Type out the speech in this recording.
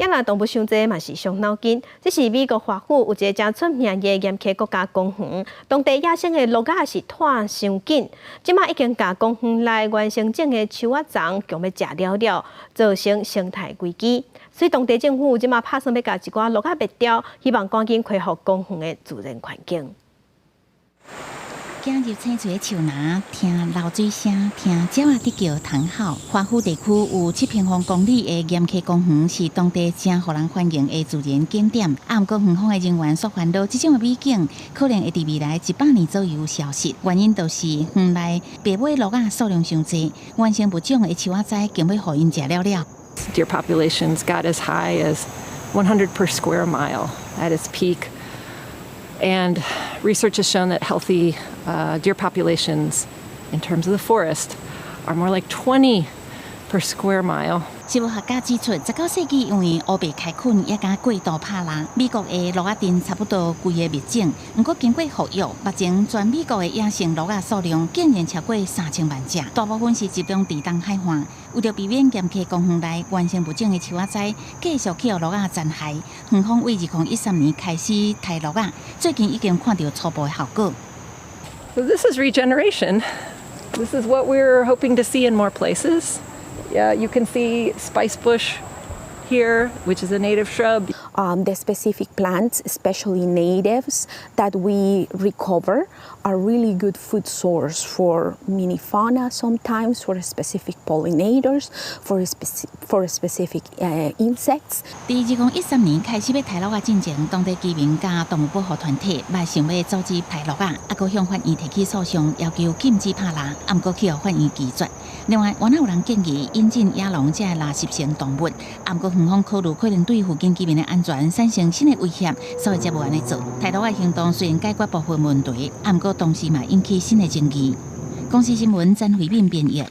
野來動物傷濟嘛是傷腦筋。這是美國華府有一个誠出名的岩溪國家公園，當地野生的駱仔是湠傷緊，這馬已經共公園內原生種的樹仔叢強欲食了了，造成生態危機。所以當地政府這馬拍算欲共一寡駱仔滅掉，希望趕緊恢復公園的自然環境。行入青翠的樹林，聽流水聲，聽鳥仔佇叫蟲吼。華府地區有7平方公里的岩溪公園，是當地誠予人歡迎的自然景點。啊，毋過園方的人員煞煩惱，這種的美景可能會佇未來100年左右消失。原因就是園內白尾駱仔數量傷濟，原生物種的樹仔栽強欲予𪜶食了了。 Deer populations got as high as 100 per square mile at its peak. And research has shown that healthy deer populations, in terms of the forest, are more like 20 per square mile. 植物學家指出，19世紀因為烏白開墾，也佮過度拍獵，美國的駱仔鎮差不多規个滅種。毋過經過復育，目前全美國的野生駱仔數量竟然超過3000萬隻，大部分是集中佇東海岸。為著避免岩溪公園內原生物種的樹仔栽繼續去予駱仔殘害，園方對2013年開始刣駱仔，最近已經看著初步的效果。 So this is regeneration. This is what we're hoping to see in more places. Yeah, you can see spice bush here, which is a native shrub. The specific plants, especially natives that we recover, are really good food source for mini fauna sometimes, for specific pollinators, for specific insects. 佇2013年開始欲刣駱仔進前，當地居民佮動物保護團體嘛想欲阻止刣駱仔，啊，閣向法院提起訴訟，要求禁止拍獵，啊，毋過去予法院拒絕。另外，原來有人建議引進野狼這個雜食性動物，啊，毋過園方考慮可能對附近居民的安全產生新的威脅，所以才無按呢做。刣駱仔行動雖然解決部分問題，啊，毋過同時嘛引起新的爭議。公視新聞曾慧敏編譯。